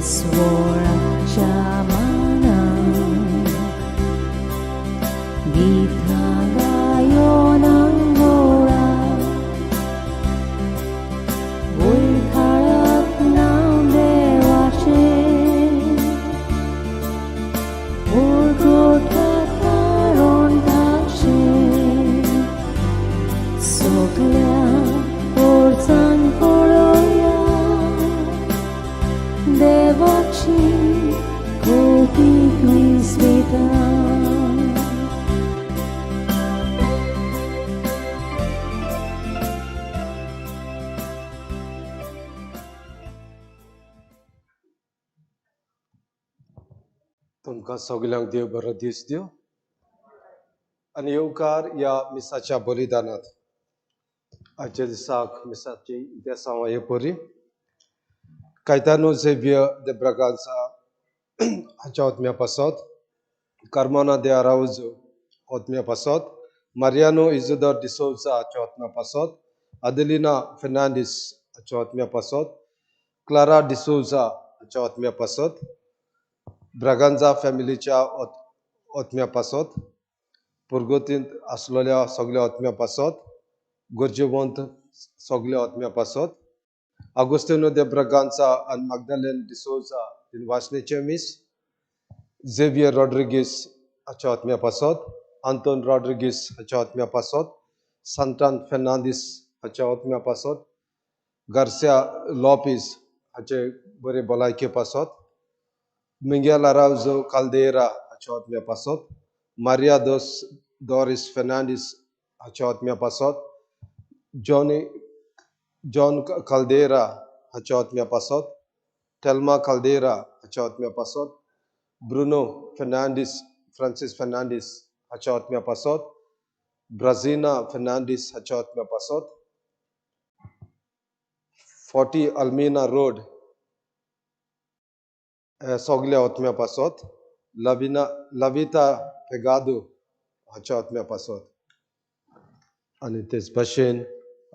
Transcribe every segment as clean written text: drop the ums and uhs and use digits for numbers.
ईश्वराच्या मानाक गितां गायोन गोळा वयखाळाक नांव देवाचें उरगोटा कारण ताचें सगल्या वर्सान पळोवया देवाची कोटीक विस्मिता. तुमकां सगल्यांक देव बरो दीस दिवं आनी येवकार ह्या मिसाच्या बलिदानांत. आयच्या दिसाक मिसाची इतिहासांव हे परी कायतानो झेवियर दे ब्रागांसा हाच्या आत्म्या पासत, कार्मोना दे आराउजो आत्म्या पासत, मारियानो इजुदोर डिसोजा हाच्या आत्म्या पासत, आदेलिना फेर्नांडीस हाच्या आत्म्या पासत, क्लारा डिसोजा हाच्या आत्म्या पासत, ब्रागांजा फॅमिलीच्या आत्म्या पासत, पुरगोतींत आसलेल्या सगल्या आत्म्या पासत, गरजेवंत सगल्या आत्म्या पासत, आगोस्तिनो दे ब्रागांजा आनी मागदालेन डिसोजा वासनेचें मीस, झेवियर रॉड्रिगीस हाच्या आत्म्या पासत, आंतोन रॉड्रिगीस हाच्या आत्म्या पासत, सांतान फेर्नांदीस हाच्या आत्म्या पासत, गार्सिया लोपीस हाचे बरे भलायके पासत, मिंगेल आराउजो काल्देरा हाच्या आत्म्या पासत, मारिया दोस डॉरिस फेर्नांडीस हाच्या आत्म्या पासत, जॉनी जॉन काल्देरा हाच्या आत्म्या पासत, टेल्मा काल्देरा हाच्या आत्म्या पासत, ब्रुनो फेर्नांडीस फ्रांसीस फेर्नांडीस हाच्या आत्म्या पासत, ब्राझिना फेर्नांडीस हाच्या आत्म्या पासत, 40 अल्मिना रोड सगल्या आत्म्या पासत, लविना लविता पेगादो हाच्या आत्म्या पासत. आनी तेच भाशेन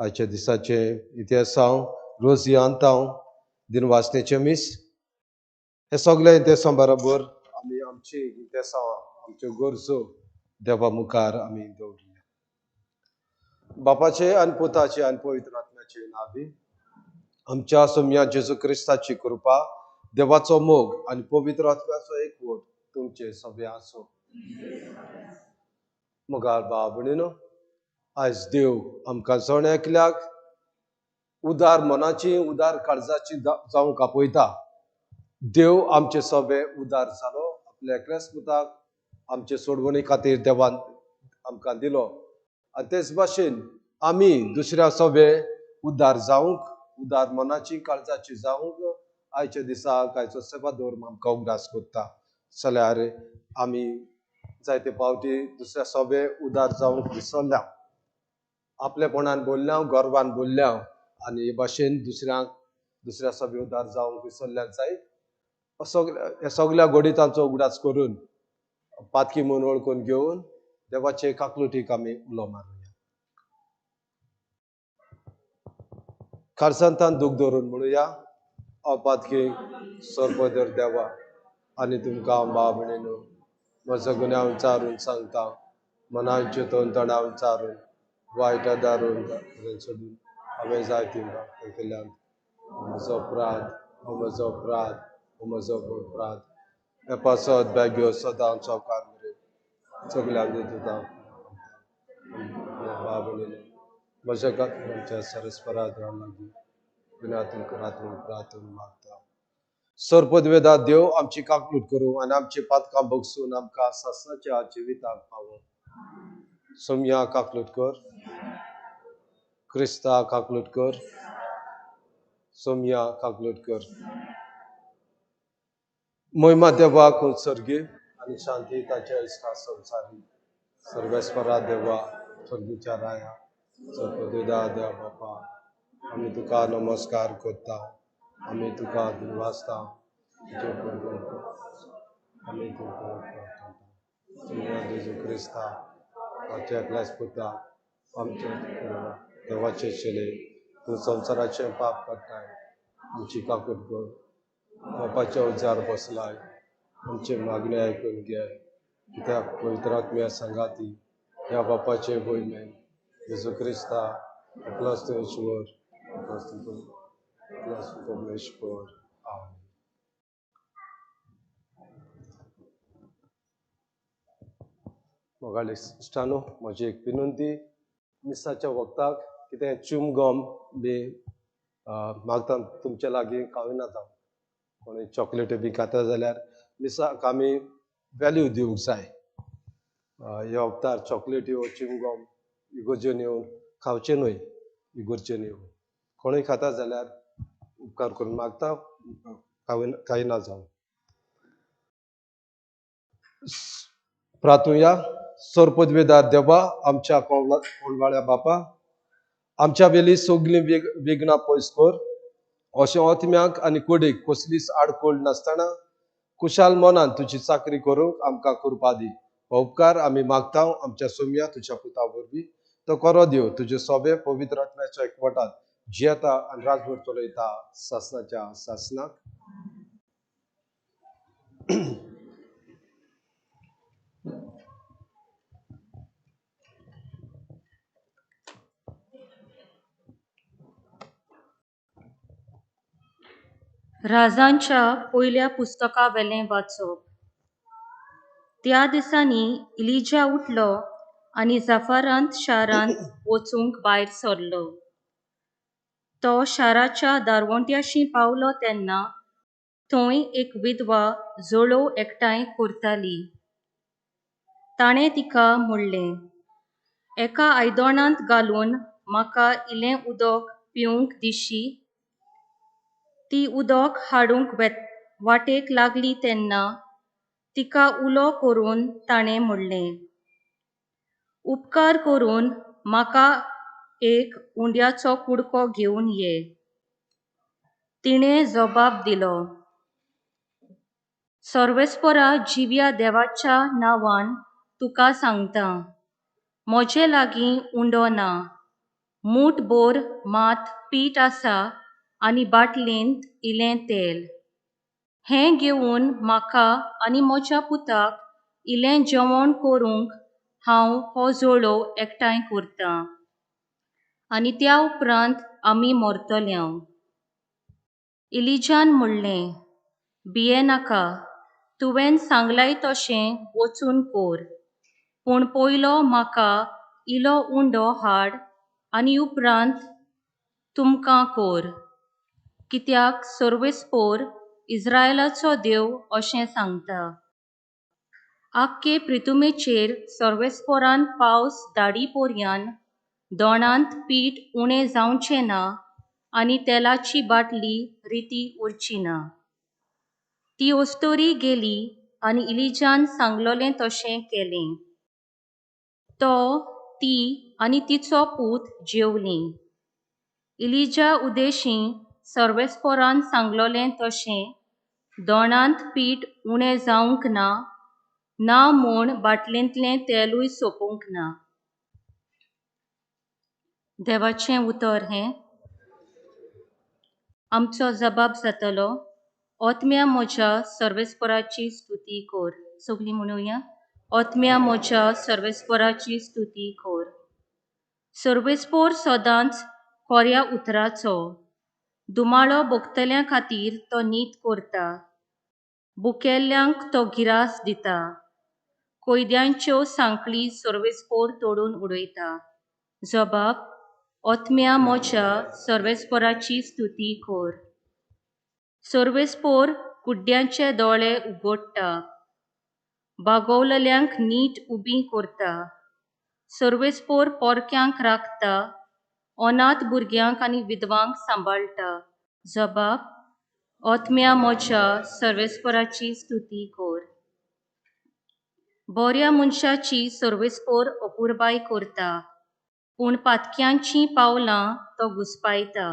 आयच्या दिसाचें इतिहासांव रोजी आंतांव दिनवासनेचें मीस, हे सगळे इतिहासां बरोबर आमी आमची इतिहासां आमच्यो गरजो देवा मुखार आमी दवरल्या. बापाचे आनी पुताचे आनी पवित्र आत्म्याचे नांवी आमच्या सोम्या जेजू क्रिस्ताची कृपा, देवाचो मोग आनी पवित्र आत्म्याचो एकवट तुमचे सगळे आसूं. मुखार भाव भयणीनो, आयज देव आमकां जण एकल्याक उदार मनाची उदार काळजाची जावंक आपयता. देव आमचे सगळे उदार जालो, आपल्या एकल्याच पुताक आमचे सोडवणी खातीर देवान आमकां दिलो. आनी तेच भाशेन आमी दुसऱ्या सगळे उदार जावंक, उदार मनाची काळजाची जावंक आयच्या दिसाक आयचो सेवादोर आमकां उगडास करता. जाल्यार आमी जायते फावटी दुसऱ्या सगळे उदार जावंक विसरल्या, आपलेपणान बोल्ल्या, गर्वान बोल्ल्या आनी हे भाशेन दुसऱ्यांक दुसऱ्या सगळे उदार जावंक विसरल्यान जायत. ह्या सगल्या गोडितांचो उगडास करून पातकी म्हूण वळखून घेवन देवाचे काकलुटीक आमी उलो मारुया. काळजांतान दूख धरून म्हणुया, हांव पातकी सर्पदर देवा आनी तुमकां भाव भयणीनो म्हजो गुन्यांव चारून सांगता, मनान चिंतून तणाव चारून वायट दारून सोडून हांवें जायती पापां केल्यात. म्हजो अपराध, हो म्हजो अपराध, हो म्हजो अपराध. हे पासत बेगीन सदां चौकार मेरेन सगल्यांक दिता. भाव भयणीनो म्हज्या खातीर आमच्या सरस्परा देवा लागीं गुन्यांतून करात प्रार्थना मागता. सर्पदवेदा देव आमची काकलूट करूं आनी आमची पातकां भोगसून आमकां सासणाच्या जिविताक पावोवं. सोमया काकलूट कर, क्रिस्ता काकलूट कर, सोमया काकलूट कर. मोहिमा देवाक सर्गी आनी शांती ताच्या इश्टा संवसारी. सर्वेस्परा देवा, स्वर्गीच्या राया, सर्पदवेदा देवा बापा, आमी तुका नमस्कार करता, आमी तुका दिनवासता, आमी तुका सोमया जेजू क्रिस्ता ताच्या एकल्याच पुता आमच्या देवाचे चेले, तूं संवसाराचें पाप काडटाय, आमची काकूट कर. बापाच्या उजार बसलाय, आमचे मागणे आयकून घे, कित्याक पवित्र आत्म्या सांगाती ह्या बापाचे भोयमे जेजू क्रिस्ता आपलास तूं ईश्वर, आपलास तूं परमेश्वर. आमेन. मोगाळे इश्टानो, म्हजी एक विनंती, मिसाच्या वखदाक कितें च्युमगम बी मागता तुमचे लागीं खावनाका. कोणूय चॉकलेटी बी खाता जाल्यार मिसाक आमी वेल्यू दिवंक जाय. ह्या वखदार चॉकलेट्यो, च्युमगम इगोर्जेन येवन खावचें न्हय. इगोर्जेन येवन कोणूय खाता जाल्यार उपकार करून मागता खायना जावं. प्रातुया. सोरपदवेदार देवा, आमच्या कोंडवाळ्या बापा, आमच्या वेली सगलीं विघ्नां पयस कर, अशें ओतम्याक आनी कुडीक कसलीच आडखळ नासतना कुशाल मनान तुजी चाकरी करूंक आमकां कृपा दी. हो उपकार आमी मागता आमच्या सोम्या तुज्या पुता वरवीं. तो करो देव तुजे सोबे पवित्र आत्म्याच्या एकवटान जियेता आनी राजभर चलयता सासनाच्या सासनाक. राजांच्या पयल्या पुस्तकावेलें वाचप. त्या दिसांनी इलिजा उठलो आनी जाफारांत शारांत वचूंक भायर सरलो. तो शाराच्या दारवंट्याशी पावलो तेन्ना थंय एक विधवा जळोव एकठांय करताली. ताणें तिका म्हणलें, एका आयदनांत घालून म्हाका इल्लें उदक पिवंक दिशी. ती उदक हाडूंक वाटेक लागली तेन्ना तिका उलो करून ताणें म्हणलें, उपकार करून म्हाका एक उंड्याचो कुडको घेवन ये. तिणें जबाब दिलो, सर्वेस्परा जिव्या देवाच्या नांवान तुका सांगता, म्हजे लागीं उंडो ना, मूठभर मात पीठ आसा आनी बाटलेंत इल्लें तेल. हें घेवन म्हाका आनी म्हज्या पुताक इल्लें जेवण करूंक हांव हो जळोव एकठांय करतां आनी त्या उपरांत आमी मरतले. इलिजान म्हणलें, भियेनाका, तुवें सांगलाय तशें वचून कर, पूण पयलो म्हाका इलो उंडो हाड आनी उपरांत तुमकां कर, कित्याक सर्वेस्पोर इस्रायलाचो देव अशें सांगता, आख्खे प्रितुमेचेर सर्वेस्पोरान पावस धाडी पोरयान दोणांत पीठ उणें जावचें ना आनी तेलाची बाटली रिती उरची ना. ती अस्तोरी गेली आनी इलिजान सांगलोलें तशें केलें. तो, ती आनी तिचो पूत जेवलीं. इलिजा उदेशीं सर्वेस्पोरान सांगलोलें तशें दोणांत पीठ उणें जावंक ना, ना म्हूण बाटलेंतलें तेलूय सोंपूंक ना. देवाचें उतर हें. आमचो जबाब जातलो, ओतम्या म्हज्या सर्वेस्पराची स्तुती कर. सगळीं म्हणुया, ओतम्या म्हज्या सर्वेस्पराची स्तुती कर. सर्वेस्पोर सदांच खोऱ्या उतराचो, दुमाळो भोगतल्यां खातीर तो नीत करता, भुकेल्ल्यांक तो गिरास दिता, कैद्यांच्यो सांखळी सर्वेस्पोर तोडून उडयता. जबाब, ओतम्या म्हज्या सर्वेस्पराची स्तुती कर. सर्वेस्पोर कुड्ड्यांचे दोळे उगडटा, बागवलल्यांक नीट उबी करता, सर्वेस्पोर पोरक्यांक राखता, अनाथ भुरग्यांक आनी विधवांक सांबाळटा. जबाब, ओतम्या म्हज्या सर्वेस्पराची स्तुती कर. बऱ्या मनशाची सर्वेस्पोर अपुरबाय करता, पूण पातक्यांचीं पावलां तो घुस्पायता.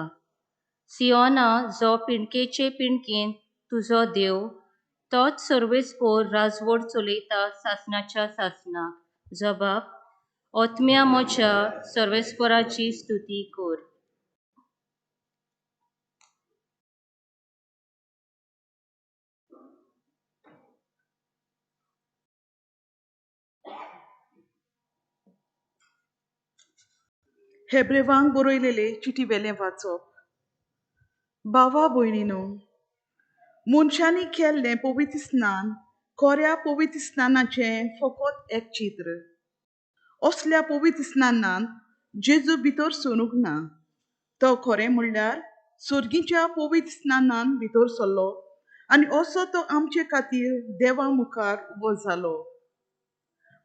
सियोना, जो पिंडकेचे पिंडकेंत तुजो देव, तोच सर्वेस्पोर राजवट चलयता सासणाच्या सासणाक. जबाब, ओतम्या म्हज्या सर्वेस्पराची स्तुती कर. हेब्रेवांक बरयलेले चिटी वेलें वाचप. बावा भयणीनो, मनशांनी केल्लें पवित्र स्नान खऱ्या पवित्र स्नानाचें फकत एक चित्र. असल्या पवित्र स्नानान जेजू भितर सरूंक ना. तो खरें म्हणल्यार सर्गीच्या पवित्र स्नानान भितर सरलो आनी असो तो आमचे खातीर देवा मुखार उबो जालो.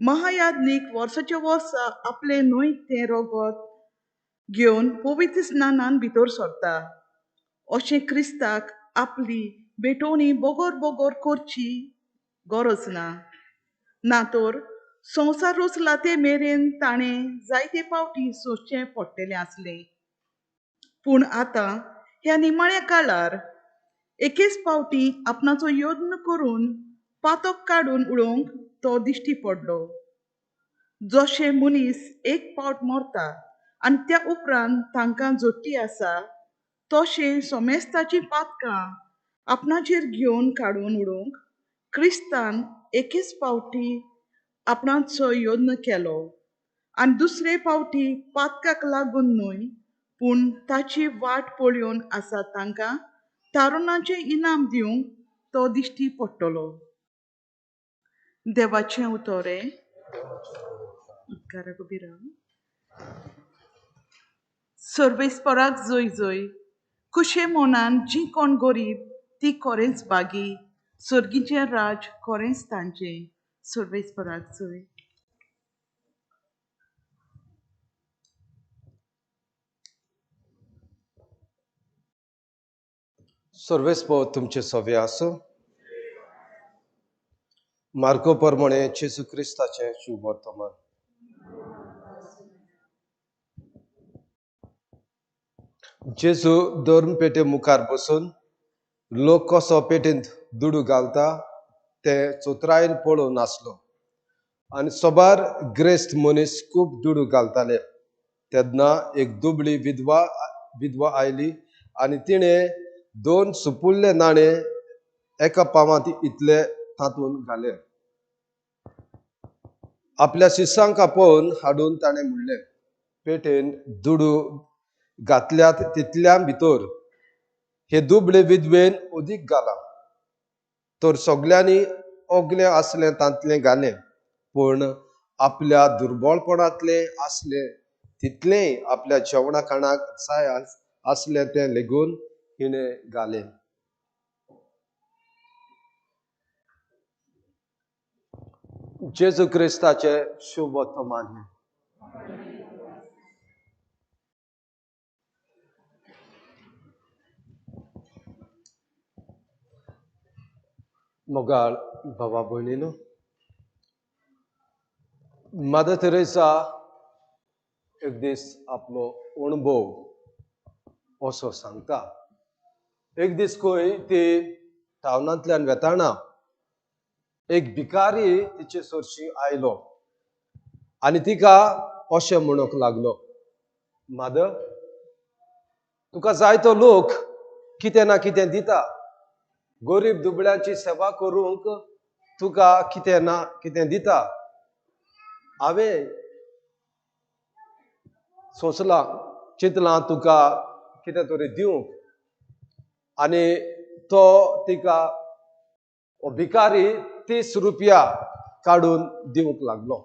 महायाज्ञीक वर्साच्या वर्सा आपलें न्हय तें रगत घेवन पवित्र स्नानान भितर सरता. अशें क्रिस्ताक आपली भेटवणी बोगोर बोगोर करची गरज ना. ना तर संवसार रचला ते मेरेन ताणें जायते फावटी सोंसचें पडटलें आसलें. पूण आतां ह्या निमाण्या काळार एकेच फावटी आपणाचो यत्न करून पातक काडून उडोवंक तो दिश्टी पडलो. जशें मनीस एक फावट मरता आनी त्या उपरांत तांकां जोडटी आसा, तशें सोमेस्ताचीं पातकां आपणाचेर घेवन काडून उडोवंक क्रिस्तान एकेच फावटी आपणाचो यत्न केलो आनी दुसरे फावटी पातकाक लागून न्हय पूण ताची वाट पळोवन आसा तांकां तारुणाचें इनाम दिवंक तो दिश्टी पडटलो. देवाचें उतर हें. उपकारा कबीरा. सर्वेस्पराक जय जय. खुशे मनान जी कोण गरीब ती खरेंच बागी, सर्गीचें राज खरेंच तांचें. सर्वेस्पराक जय. सर्वेस्पर तुमचे सवे आसूं. मार्को प्रमाणे जेजू क्रिस्ताचें शुभ वर्तमान. जेजू धर्म पेटे मुखार बसून लोक कसो पेटेंत दुडू घालता ते चोत्रायन पळोवन आसलो आनी सोबार ग्रेस्त मनीस खूब दुडू घालताले. तेन्ना एक दुबळी विधवा आयली आनी तिणें 2 सुपुल्ले नाणे एका पावांत इतले तातूंत घाले. आपल्या शिसांक आपोवन हाडून ताणें म्हणलें, पेटेन दुडू घातल्यात तितल्या भितर हे दुबळे विधवेन अदीक घालां. तर सगल्यांनी ओगलें आसलें तांतलें घालें, पूण आपल्या दुर्बळपणांतलें आसलें तितलेंय आपल्या जेवणा खाणाक जाय आसलें तें लेगून हिणें घालें. जेजू क्रिस्ताचें शुभ वर्तमान हें. मोगाळ भावा भयणीनो, मदर तेरेसा एक दीस आपलो अणभव असो सांगता. एक दीस खंय ती टावनांतल्यान वेताना एक भिकारी तिचे सरशी आयलो आनी तिका अशें म्हणूंक लागलो, मादर, तुका जायतो लोक कितें ना कितें दिता, गरीब दुबळ्यांची सेवा करूंक तुका कितें ना कितें दिता. हांवें सोंसलां, चिंतलां तुका कितें तरी दिवंक. आनी तो तिका भिकारी 30 रुपया काडून दिवंक लागलो.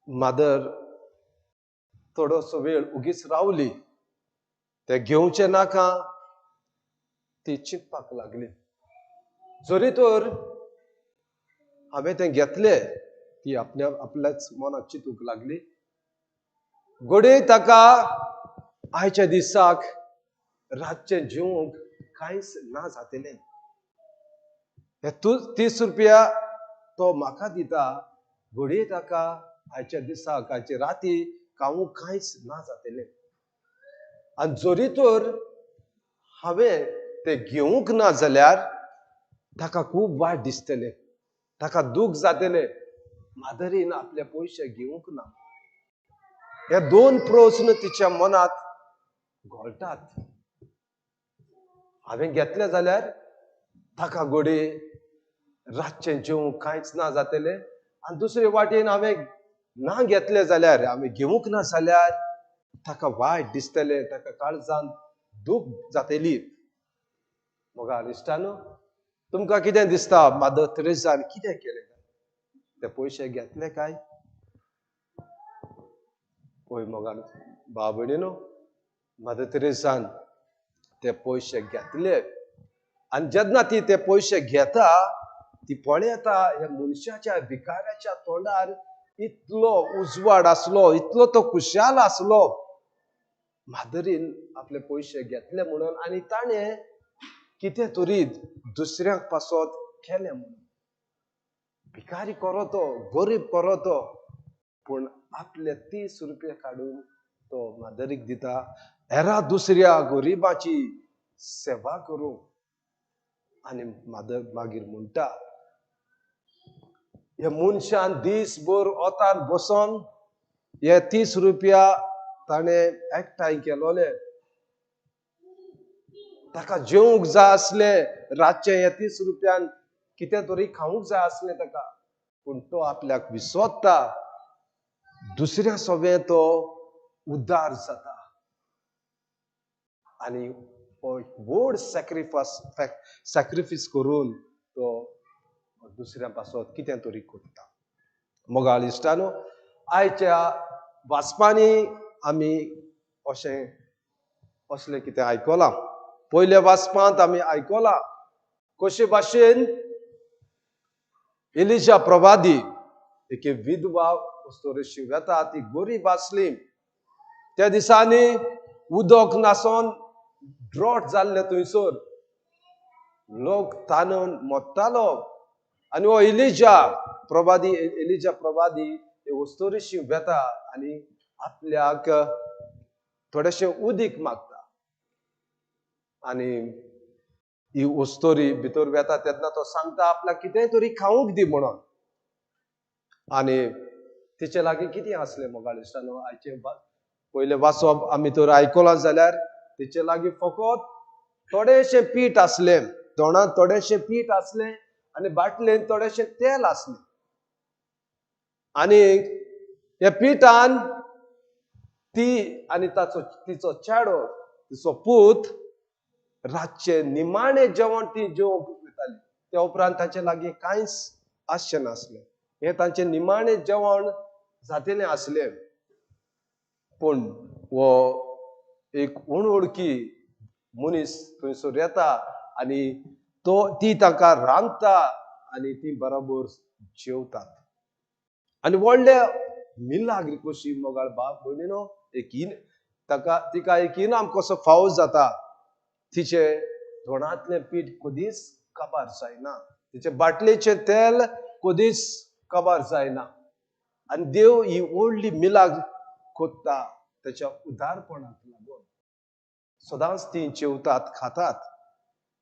मादर थोडोसो वेळ उगीच रावली, ते घेवचें नाका ती चिंतपाक लागली. जरी तर हांवें तें घेतलें, ती आपल्या आपल्याच मनाक चिंतूंक लागली. घडये ताका आयच्या दिसाक रातचें जेवंक कांयच ना जातलें. हे 30 रुपया तो म्हाका दिता, घडये ताका आयच्या दिसाक आयचे राती खावंक कांयच ना जातलें. आनी जरी तर हांवें ते घेवंक ना जाल्यार ताका खूब वायट दिसतलें, ताका दूख जातलें, मादरीन आपले पयशे घेवंक ना. हे 2 प्रस्न तिच्या मनांत घोळटात. हांवें घेतलें जाल्यार ताका घडये रातचें जेवंक कांयच ना जातलें, आनी दुसरे वाटेन हांवें ना घेतले जाल्यार, आमी घेवंक ना जाल्यार ताका वायट दिसतलें, ताका काळजान दूख जातली. मोगाळ इश्टानो, तुमकां कितें दिसता मादर तेरेजान कितें केलें काय? ते पयशे घेतले काय? पळय मोगाळ भाव भयणीनो, मादर तेरेजान ते पयशे घेतले आनी जेन्ना ती ते पयशे घेता ती पळयता ह्या मनशाच्या भिकाऱ्याच्या तोंडार इतलो उजवाड आसलो, इतलो तो खुशाल आसलो. मादरीन आपले पयशे घेतले म्हणून आनी ताणें कितें तरी दुसऱ्यांक पासत केलें म्हणून. भिकारी करो तो, गरीब करो तो, पूण आपले 30 रुपया काडून तो मादरीक दिता, हेरा दुसऱ्या गरिबाची सेवा करूंक. आनी मादर मागीर म्हणटा, हे मनशान दीसभर ओतान बसोन हे 30 रुपया ताणें एकठांय केलोले, ताका जेवंक जाय आसलें, रातचें हे 30 रुपयान कितें तरी खावंक जाय आसलें ताका, पूण तो आपल्याक विसरता, दुसऱ्या सवें तो उद्धार जाता आनी व्हड सॅक्रिफायस करून तो दुसऱ्या पासत कितें तरी करता. मोगाळ इश्टानो, आयच्या वाचपांनी आमी अशें असलें कितें आयकलां. पयल्या वाचपांत आमी आयकलां कशे भाशेन एलिजा प्रवादी एके विधवा अस्तोरेशी वेता, ती गरीब आसली. त्या दिसांनी उदक नासोन ड्रॉट जाल्ले, थंयसर लोक ताणून मोडटालो आनी हो एलिजा प्रवादी अस्तोरेशी वेता आनी आपल्याक थोडेशें उदीक मागता. आनी ही अस्तोरी भितर वेता तेन्ना तो सांगता आपल्याक कितेंय तरी खावंक दी म्हणून. आनी तिचे लागीं कितें आसलें मोगाळ इश्टानो, आयचें पयलें वाचप आमी तर आयकलां जाल्यार तिचे लागीं फकत थोडेशें पीठ आसलें, तोंडांत थोडेशें पीठ आसलें आनी बाटलेन थोडेशें तेल आसलें. आनी ह्या पिठान ती आनी ताचो तिचो चेडो, तिचो पूत रातचें निमाणें जेवण ती जेवंक वताली. त्या उपरांत ताचे लागीं कांयच आसचें नासलें, हें तांचें निमाणें जेवण जातलें आसलें. पूण हो एक अणवळखी मनीस थंयसर येता आनी तो ती तांकां रांदता आनी ती बरोबर जेवतात. आनी व्हडले मिलाग्र कशी मोगाळ बाप भयणीनो, एक ताका तिका एक इनाम कसो फावो जाता. तिचे तोंडांतलें पीठ कदीच काबार जायना, तिचे बाटलेचें तेल कदीच काबार जायना. आनी देव ही व्हडली मिलाग्र कोत्ता ताच्या उदारपणाक लागून. सदांच ती जेवतात, खातात.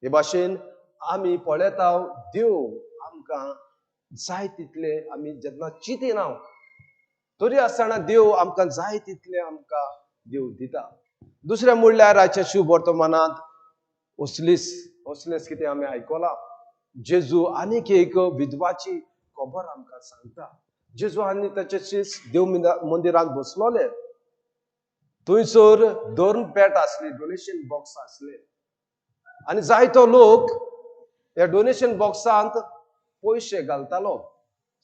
हे भाशेन आमी पळयता देव आमकां जाय तितले आमी जेन्ना चिंतिना तरी आसतना देव आमकां जाय तितले आमकां देव दिता. दुसरें म्हणल्यार आयच्या शुभ वर्तमानांत असलेच कितें आमी आयकलां. जेजू आनीक एक विधवाची खबर आमकां सांगता. जेजू आनी ताचे शीस देव मंदिरांत बसलोले, थंयसर दोन पेट आसली, डोनेशन बॉक्स आसले आनी जायतो लोक ह्या डोनेशन बॉक्सांत पयशे घालतालो.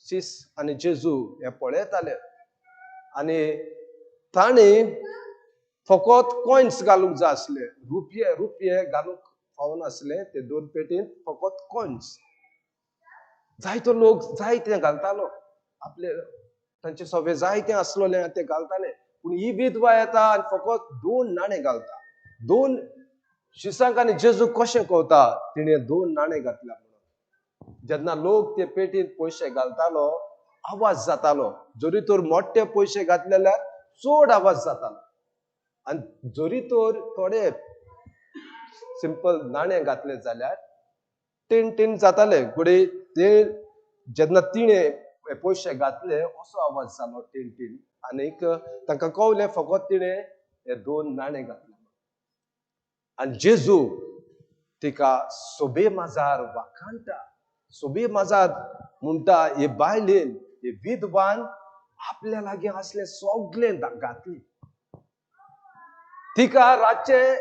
शीस आनी जेजू हे पळयताले आनी तांणी फकत कॉयन्स घालूंक जाय आसले, रुपये घालूंक फावनासले ते दोन पेटींत फकत कॉयन्स. जायतो लोक जायते घालतालो, आपले तांचे सगळे जायते आसलोले ते घालताले. पूण ही विधवा येता आनी फकत 2 नाणे घालता. 2 शिसांक आनी जेजू कशें कवता तिणें 2 नाणे घातल्या म्हणून. जेन्ना लोक ते पेटींत पयशे घालतालो आवाज जातालो, जरी तर मोठे पयशे घातले जाल्यार चड आवाज जातालो आनी जरी तर थोडे सिंपल नाणे घातले जाल्यार टीन टीन जाताले. घडये ते जेन्ना तिणें पयशे घातले असो आवाज जालो टीन टीन आनीक तांकां कवलें फकत तिणें हे 2 नाणे घातले. आनी जेजू तिका सोबे माजार वाखाणटा, सोबे माजार म्हणटा, हे बायलेन, हे विधवान आपल्या लागीं आसलें सगळें घातली. तिका रातचें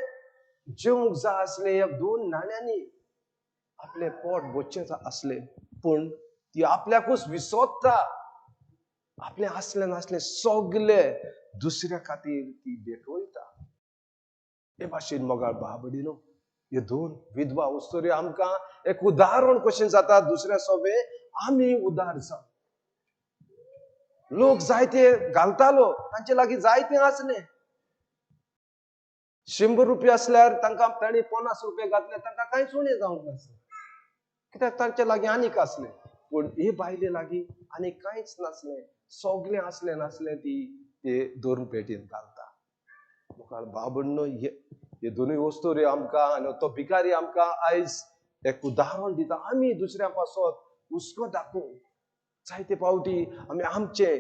जेवंक जाय आसलें एक 2 नाण्यांनी आपलें पोट भरचें आसलें, पूण ती आपल्याकूच विसरता. आपलें आसलें नासलें सगळें दुसऱ्या खातीर ती भेटवयता. हे भाशेन मोगाळ बाबडी न्हू, ह्यो 2 विधवा अस्तुऱ्यो आमकां एक उदाहरण कशें जाता. दुसऱ्या सोबे आमी उदार जावं. लोक जायते घालतालो, तांचे लागीं जायते आसलें. 100 रुपया आसल्यार तांकां तांणी 50 रुपया घातले, तांकां कांयच उणें जावंक नासलें, कित्याक तांचे लागीं आनीक आसलें. पूण हे बायले लागीं आनीक कांयच नासलें, सगळें आसलें नासलें ती ते 2 पेटीन घालता. मुखार बाबडनो हे दोनूय वस्तुऱ्यो आमकां आनी तो भिकारी आमकां आयज एक उदाहरण दिता. आमी दुसऱ्या पासत हुस्को दाखोवंक जायते फावटी आमी आमचे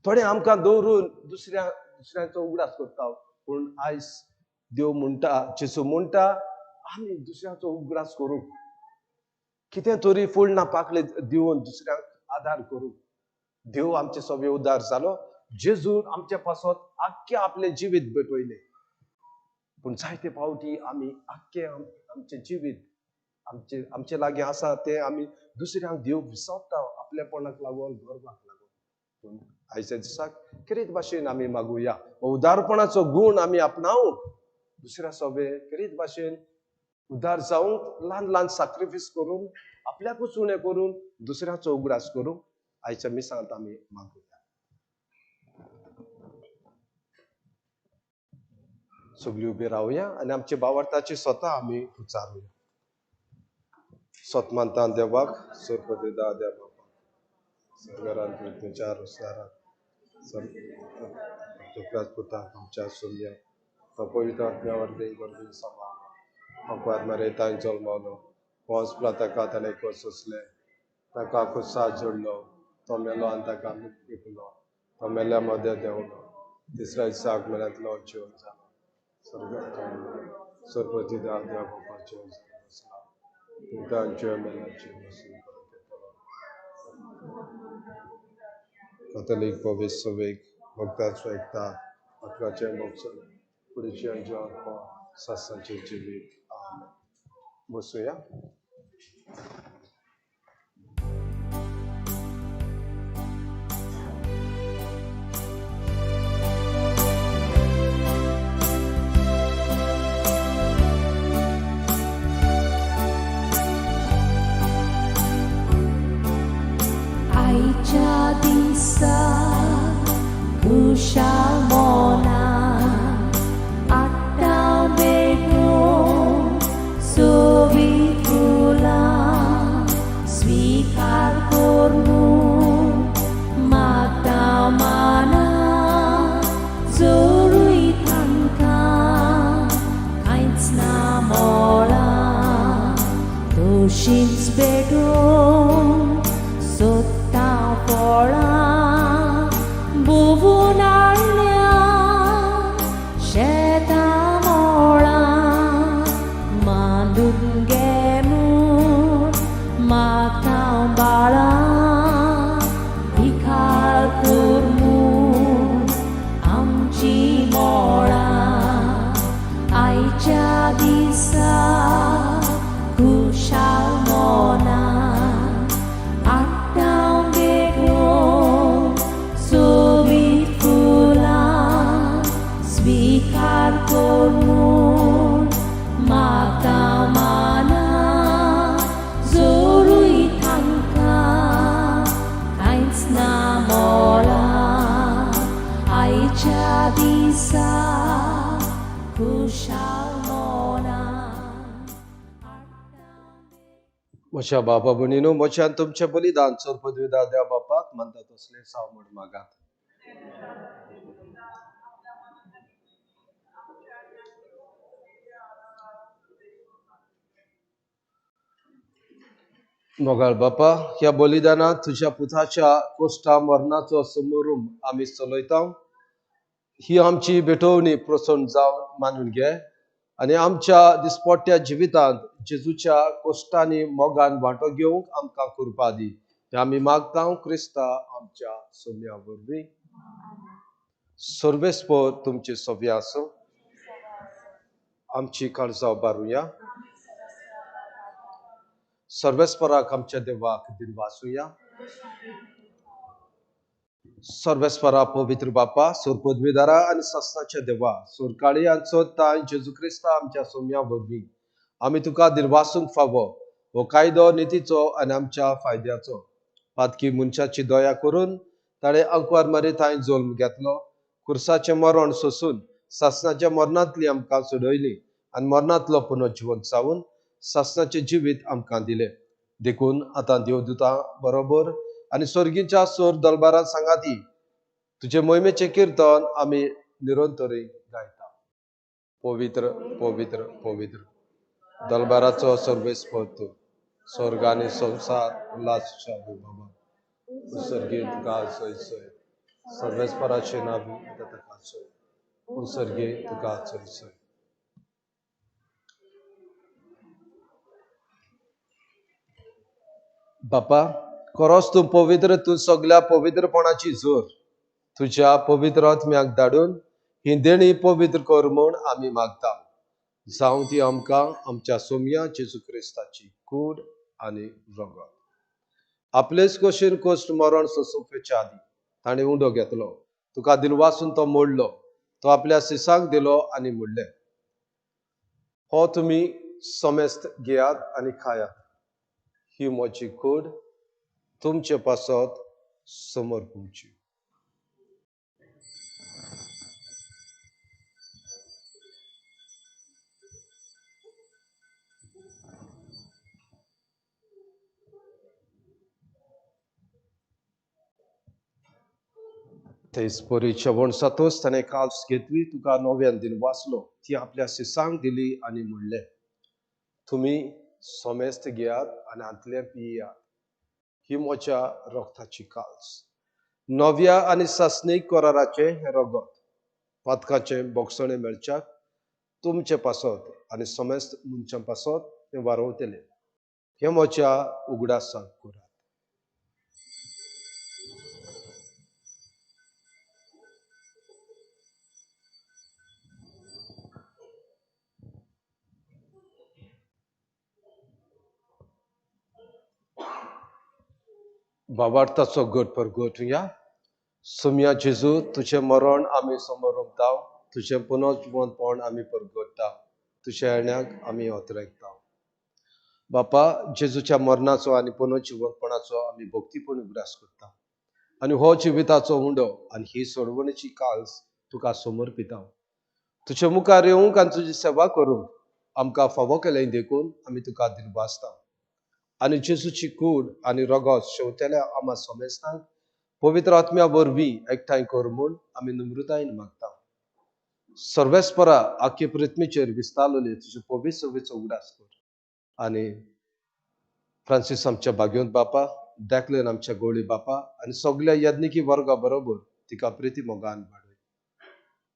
थोडे आमकां दवरून दुसऱ्यांचो उगडास करता. पूण आयज देव म्हणटा, जेजू म्हणटा, आमी दुसऱ्यांचो उगडास करूंक, कितें तरी फूल ना पाकळे दिवन दुसऱ्यांक आदार करूंक. देव आमचे सोबे उदार जालो. जेजून आमचे पासत आख्खें आपलें जिवीत भेटयलें. पूण जायते फावटी आमी आख्खें आमचें जिवीत आमचे आमचे लागीं आसा तें आमी दुसऱ्यांक दिवंक विसरता, आपलेपणाक लागून, गर्वाक लागून. पूण आयच्या दिसाक खेरीत भाशेन आमी मागुया, उदारपणाचो गूण आमी आपणावंक, दुसऱ्या सोबे खेरीत भाशेन उदार जावंक, ल्हान ल्हान साक्रिफीस करून, आपल्याकूच उणें करून दुसऱ्याचो उगडास करूंक आयच्या मिसांत आमी मागुया. सगळीं उबी रावया आनी आमच्या भावार्थाची स्वता आमी उच्चारुया. सत मानता देवाक, सरपतिदा देव बापाक, सरकारान पृथ्वीच्या रोसाराक, पुताक आमच्या सुन्या, तो पवित्र आत्म्या वरवीं वरवीं सांबाळ्ळो, अकवार मरेतान जल्मलो, पोंच ताका ताणें सोंसलें, ताका खुर्सार जोडलो, तो मेलो आनी ताका विकलो, तो मेल्या मदें देंवलो, तिसऱ्या दिसाक मेल्यांतलो जिवन जालो, स्वर्गात सरपतिदा देव बापाचें बसला, पुतांचे मेल्याचे बसून परत येतलो. कथोलीक पवित्र सभेक भक्ताचो एकता, आत्म्याचें मोक्षण, कुडीचें जिवन, सासाचें जिवीत. आमेन. बसुया. आयच्या दिसा खुशाल मनान आतां बेगोन सोबीत फुलां स्विकार करून मागता माना जोरूय तांकां कांयच ना मोळां, तशींच भेटून सोदता फळां भोंवून हाडल्या शेतां मोळां, मांडून घे म्हूण मागता बाळां, भिकार कर म्हूण आमची मोळां. आयच्या दिसा खुशाल मनान आतां बेगोन सोबीत फुलां स्विकार कर म्हूण मागता माना जोरूय तांकां कांयच ना मोळां. आयच्या दिसा खुशाल मनान. म्हज्या बाबा भयणीनो, म्हज्यान तुमचें बलिदान सरपदविदा देव बापाक मानता तसलें साव म्हूण मागात. मोगाळ बापा, ह्या बलिदानांत तुज्या पुताच्या कोश्टा मरणाचो समोरूम आमी चलयता. ही आमची भेटवणी प्रसन्न जावन मानून घे आनी आमच्या दिसपट्ट्या जिवितांत जेजूच्या कोश्टांनी मोगान वांटो घेवंक आमकां कृपा दी. हें आमी मागता क्रिस्ता आमच्या सोम्या वरवीं. सर्वेस्पर तुमचे सोबे आसूं. आमची काळजां उबारुया. सर्वेस्पराक आमच्या देवाक दिनवासुया. सर्वेस्परा पवित्र बापा, सोर पदवीदारा आनी सासणाच्या देवा, सोर काळी आनी सोदता जेजू क्रिस्ता आमच्या सोम्या वरवीं आमी तुका दिनवासूंक फावो. हो कायदो नितीचो आनी आमच्या फायद्याचो. पातकी मनशाची दया करून ताणें अंकवार मारी थंय जल्म घेतलो. खुर्साचें मरण सोसून सासणाच्या मरणांतली आमकां सोडयली आनी मरणांतलो पुनर्जिवन जावन सासणाचें जिवीत आमकां दिलें. देखून आतां देवदूतां बरोबर आनी स्वर्गीच्या सोर दलबारान सांगाती तुजे मोहिमेचें किर्तन आमी निरंतरी गायता. पवित्र पवित्र पवित्र दलबाराचो सर्वेस्पर तूं, स्वर्ग आनी संवसार उल्हासाच्या बाबा उत्सर्गी तुका सोय सोय. सर्वेस्पराचें नांव तुका सोय, उत्सर्गी तुका सोय सोय. बापा, खरोच तूं पवित्र, तूं सगल्या पवित्रपणाची जोर. तुज्या पवित्र आत्म्याक धाडून ही देणी पवित्र कर म्हूण आमी मागता. जावं ती आमकां आमच्या सोम्या जेजू क्रिस्ताची कूड आनी रगत. आपलेच कशेन कश्ट मरण सोंसूंक आदी ताणें उंडो घेतलो, तुका दिनवासून तो मोडलो, तो आपल्या सिसांक दिलो आनी म्हणलें, हो तुमी समेस्त घेयात आनी खायात, ही म्हजी कूड तुमचे पासत समर्पूची. तेच परी जेवण जातच ताणें काल्स घेतली, तुका नव्यान दिन वाचलो, ती आपल्या सिसांक दिली आनी म्हणलें, तुमी समेस्त घेयात आनी हांतलें पियात, ही म्हज्या रगताची काल्स, नव्या आनी सासणीक कराराचें हें रगत, पातकाचें बोगसणें मेळच्याक तुमचे पासत आनी समेस्त मनशां पासत तें वारोवतलें. हें म्हज्या उगडासाक करात. बाबार्थाचो गट परगटुया. सोम्या जेजू, तुजें मरण आमी समोर रोमता, तुजें पुनर्जिवंतपण आमी परगट्टा, तुज्या येण्याक आमी अतरेकता. बापा, जेजूच्या मरणाचो आनी पुनर्जिवंतपणाचो आमी भक्तीपूर्ण उगडास करता आनी हो जिविताचो उंडो आनी ही सोडवणेची काल्स तुका समर्पिता. तुजे मुखार येवंक आनी तुजी सेवा करूंक आमकां फावो केलें देखून आमी तुका दिनवासता. आनी जेजूची कूड आनी रगत शेवतेल्या आमा समेस्तांक पवित्र आत्म्या वरवीं एकठांय कर म्हूण आमी नम्रतायेन मागता. सर्वेस्परा आख्खे पृथ्वीचेर विस्तारलेले तुजे पवित्र सभेचो उगडास कर आनी फ्रांसीस आमच्या भाग्यवंत बापा, देखलेन आमच्या गोळी बापा आनी सगल्या यज्ञिकी वर्गा बरोबर तिका प्रिती मोगान वाडय.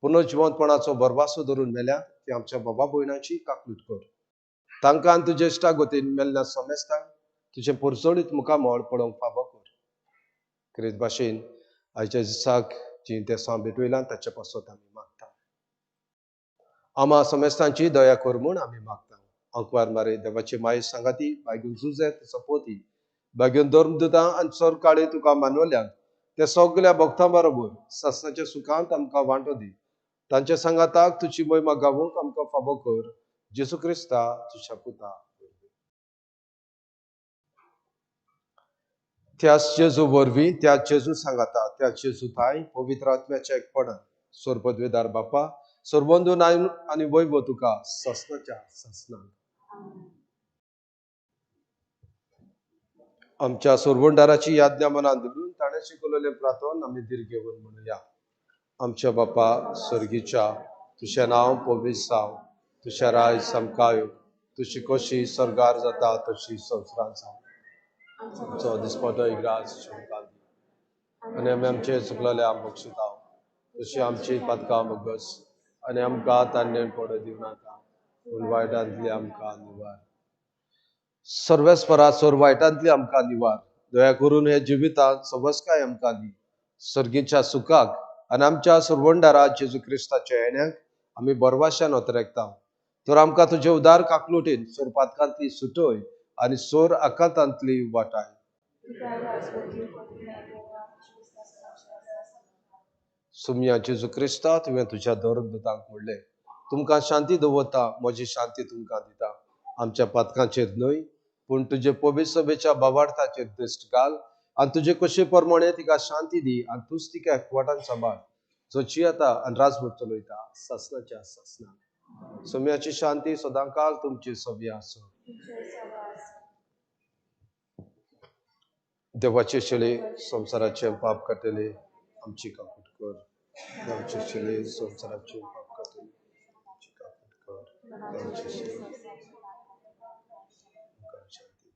पुनर्जिवंतपणाचो भरवासो धरून मेल्या ती आमच्या बाबा भयणाची काकलूट कर. तांकां आनी तुज्या इश्टा गोतीन मेल्ल्या समेस्तांक तुजें पोरचोडीत मुखामळ पळोवंक फावो कर. क्रिस्त भाशेन आयच्या दिसाक जीं देसां भेटयलां ताचे पासत आमी मागता. आमा समेस्तांची दया कर म्हूण आमी मागता. अंकवार मारे देवाची माये सांगाती बायगून जुजेत सपोती बागेन धर्मदुतां आनी सरकाळी तुका मानवल्यात त्या सगल्या भक्तां बरोबर सासणाच्या सुखांत आमकां वांटो दी. तांच्या सांगाताक तुजी मोहिमा गावूंक आमकां फावो कर. जेजू क्रिस्ता तुज्या पुता. त्याच जेजू वरवीं, त्या जेजू सांगाता, त्या जेजू थांय पवित्र आत्म्याच्या एकपणान सोरपदवेदार बापा सर्वंदून आनी वैभव तुका सासणाच्या सासणाक. आमच्या सोरवंडाराची याज्ञा मनान धरून ताणें शिकवलेलें प्रार्थन आमी धीर घेवन म्हणुया. आमच्या बापा सर्गीच्या, तुजें नांव पवित्र जावं, तुजें राज आमकां येवं, तुजी कशी सर्गार जाता तशी संवसारांत जावं. आमचो दिसपटो इग्राज आमकां दी आनी आमी आमचे चुकलेले आम बक्षिता तशी आमची पातकां बगस आनी आमकां तान्नें पडो दिवं नाका, पूण वायटांतली आमकां निवार. सर्वेस्परा सोर वायटांतली आमकां निवार, दया करून हे जिवितांत सवस्काय आमकां दी. सर्गीच्या सुखाक आनी आमच्या सुरवंडारा जेजू क्रिस्ताच्या येण्याक आमी बरवाशान ओतरेकता. तर आमकां तुजे उदार काकलुटीन सोरपातकांतली सुटय आनी सोर आकांतांतली वाटाय. सुमया जेजू क्रिस्ता, तुवें तुज्या धर्मदूतांक म्हणलें, तुमकां शांती दवरता, म्हजी शांती तुमकां दिता. आमच्या पातकांचेर न्हय पूण तुजे पवित्र सभेच्या बाबार्थाचेर दृश्ट घाल आनी तुजे कशे प्रमाणे तिका शांती दी आनी तूंच तिका एकवटान सांबाळ, जो जियेता आनी राजवट चलयता सासणाच्या सासणाक. सोम्याची शांती सदांकाल तुमची सवी आसूं. देवाचे शेळे संवसाराचे पाप काडटले आमची काकूट कर. देवाचे शेळे संवसाराचे पाप काडटले आमची काकूट कर. देवाचे शेळे आमकां शांती.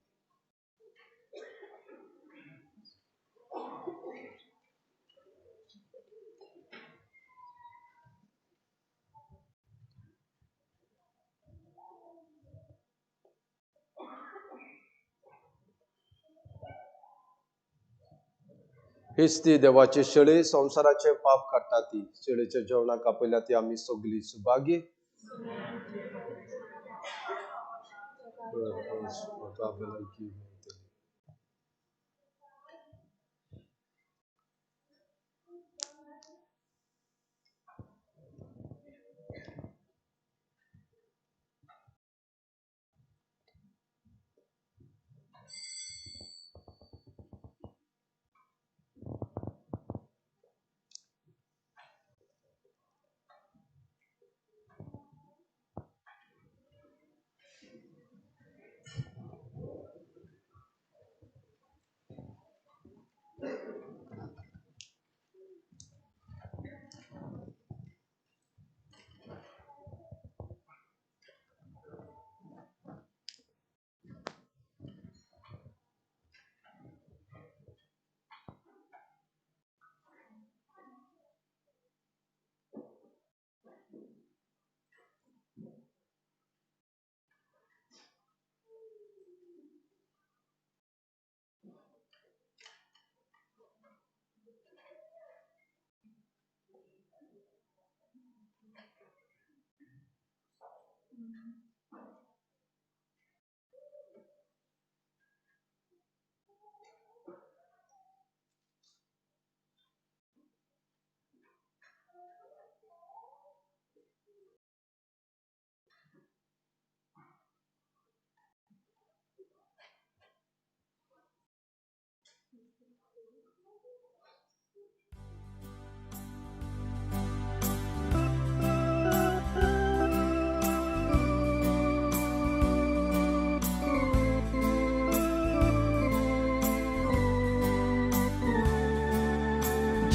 हीच ती देवाची शेळी, संवसाराचे पाप काडटा ती. शेळीच्या जेवणाक आपयल्या ती आमी सगळी सुभागी. भलायकी मेळटली.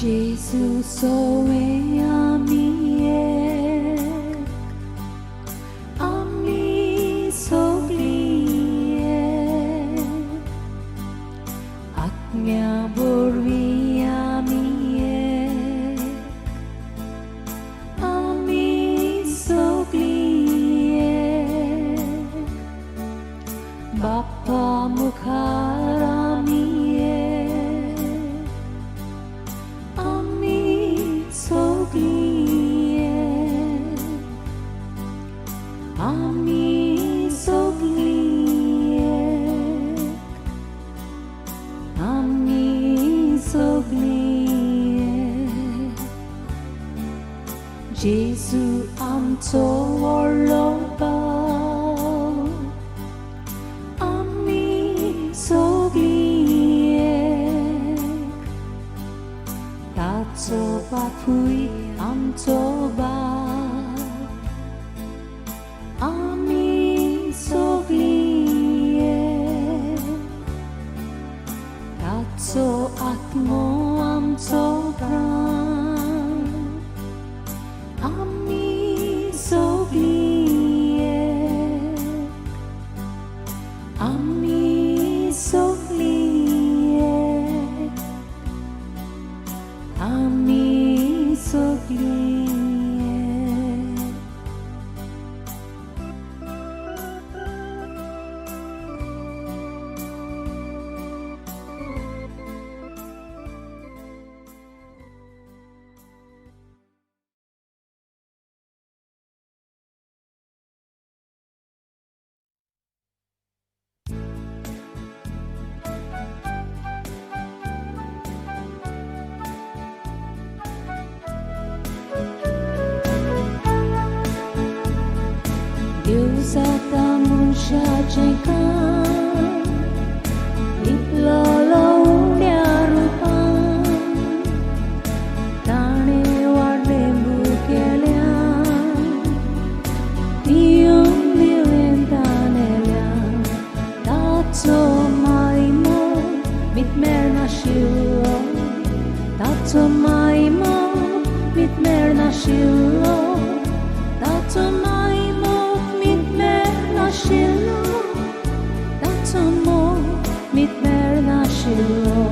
Gesù soe amie, ami soglie, atmia borvi amie, ami soglie, Bappa mukhar amie, ami soglie, ami soglie, ami soglie. Gesù amcho व्हडलो भाव, आमी सगळीं ताचो बापूय आमचो बाप, आमी सगळीं ताचो आत्मो आमचो प्राण, आमी सगळीं आमी सगळीं आमी सगळीं. मनशाचें काम लिपलोलो उण्या रुपान ताणें वाडलें भुकेल्या पिवंक दिलें तानेल्या ताचो मायमो मितमेर नाशिल्लो ताचो मायमो मितमेर नाशिल्लो ताचो मायमो मितमेर नाशिल्लो ताचो मोग मितमेर नाशिल्लो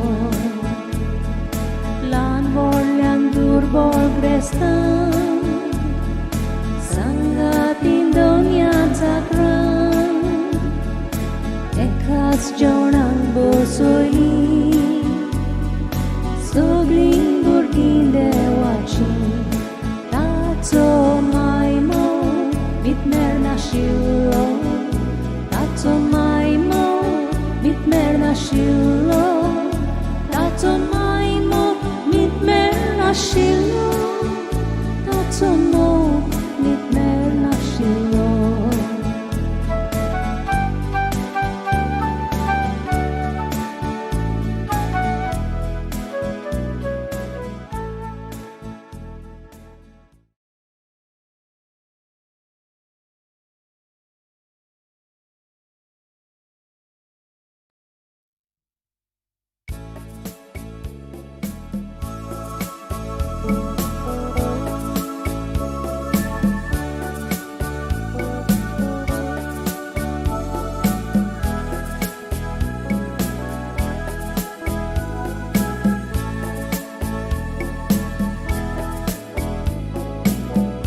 ल्हान व्हडल्यान दुर्बळ ग्रेस्तांक सांगातीन दोनया चाकरांक एकाच जेवणाक बसयली सगळीं भुरगीं देवाचीं ताचो मायमो मितमेर नाशिल्लो ताचो मायमो मितमेर नाशिल्लो ताचो मायमो मितमेर नाशिल्लो ताचो मोग मितमेर नाशिल्लो.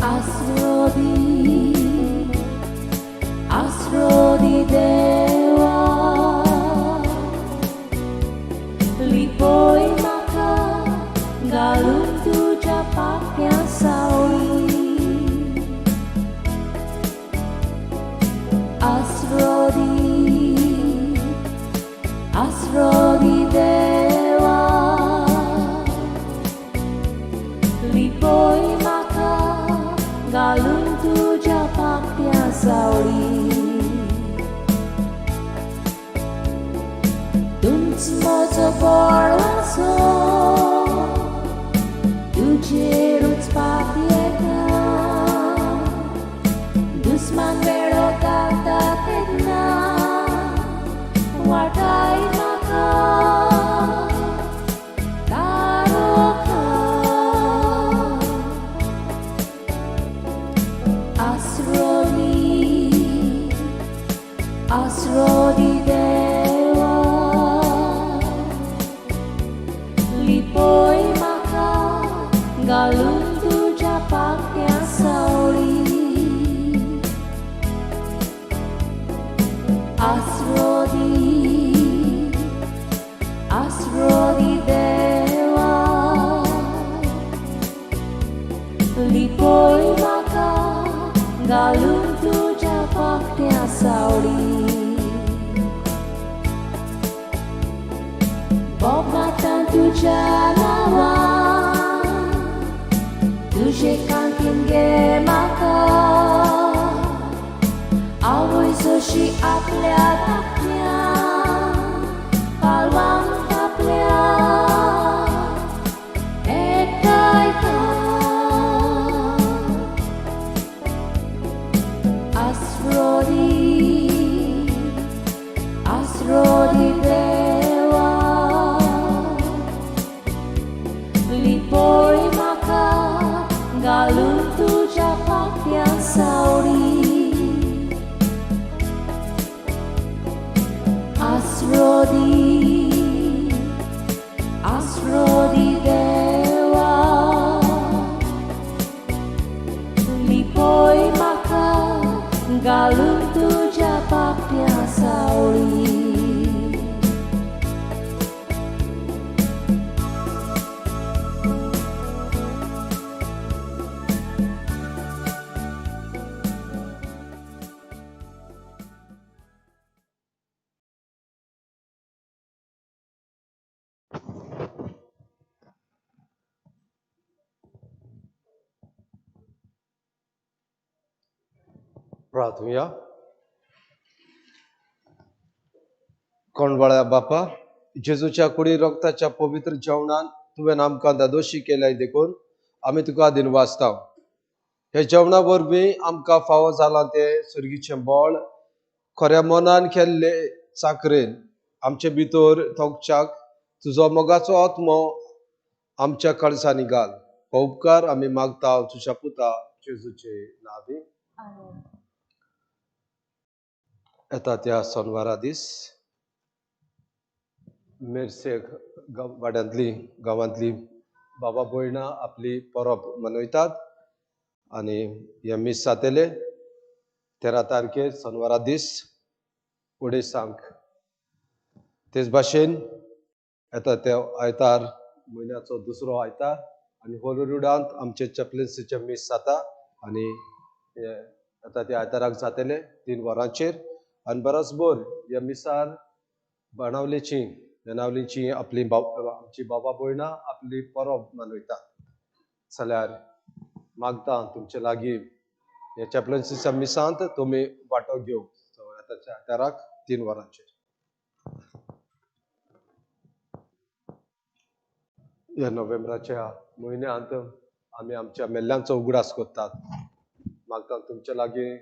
Asrodi, Asrodi Dewa, Lipoi maka galung tuja pakya sauli. Asrodi, Asrodi Dewa, Lipoi maka घालून तुज्या पाकट्या सावळी. तूंच म्हजो बळवाचो तुजेरूच पाप येता दुस्मान वेळो घालता तेन्ना वाटाय म्हाका तारोखा. Asrodi, Asrodi Dewa, Lipoi maka घालून तुज्या पाकट्या सावळी. Asrodi, Asrodi Dewa, Lipoi म्हाका घालून तुज्या पाकट्या सावळी. बोब मारता तुज्या नांवान तुजे कांतीन घे म्हाका आवय जशी आपल्या धाकट्यांक पालवांक आपल्या एकठांयता. Asrodi, Asrodi Dewa, Lipoi म्हाका घालून तुज्या पाकट्या सावळी. Asrodi, Asrodi Dewa, Lipoi म्हाका घालून तुज्या पाकट्या सावळी. प्रार्थुया. कोंडवाळ्या बापा, जेजूच्या कुडी रक्ताच्या पवित्र जेवणान तुवें आमकां दादोशी केल्याय देखून आमी तुका दिनवासता. हे जेवणा वरवीं आमकां फावो जालां तें सर्गीचें बळ खऱ्या मनान केल्ले चाकरेन आमचे भितर थोकच्याक तुजो मोगाचो आत्मो आमच्या कळसांनी घाल. हो उपकार आमी मागता तुज्या पुता जेजूचे नांवी. येता त्या सोनवारा दीस मेरसे वाड्यांतली गांवांतली बाबा भयणां आपली परब मनयतात आनी हें मीस जातलें 13 तारखेर सोनवारा दीस 2:30. तेच भाशेन येता त्या आयतार म्हयन्याचो दुसरो आयतार आनी होलरुडांत आमचे चॅपलन्सीचें मीस जाता आनी येता त्या आयताराक जातलें 3 वरांचेर. आनी बरोबर ह्या मिसार बाणावलेची बेनावलीची आपली आमची बाबा भयणां आपली परब मनयतात. जाल्यार मागता तुमचे लागीं ह्या चॅपलन्सीच्या मिसांत तुमी वांटो घेवंक. येता आयताराक 3 वरांचेर. ह्या नोव्हेंबराच्या म्हयन्यांत आमी आमच्या मेल्ल्यांचो उगडास करतात. मागता तुमच्या लागीं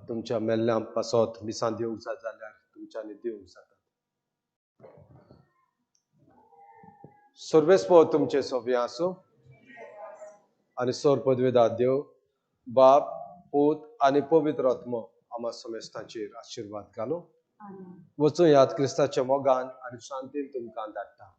तुमच्या मेल्ल्यां पासत मिसांत दिवंक जाय जाल्यार तुमच्यांनी दिवंक जाता. सर्वेस्पोर तुमचे सोबे आसूं आनी सोर पदवेदार देव बाप पूत आनी पवित्र आत्मो आमा समेस्तांचेर आशिर्वाद घालूं. वचूं याद क्रिस्ताच्या मोगान आनी शांतीन तुमकां धाडटा.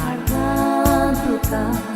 Argantuka,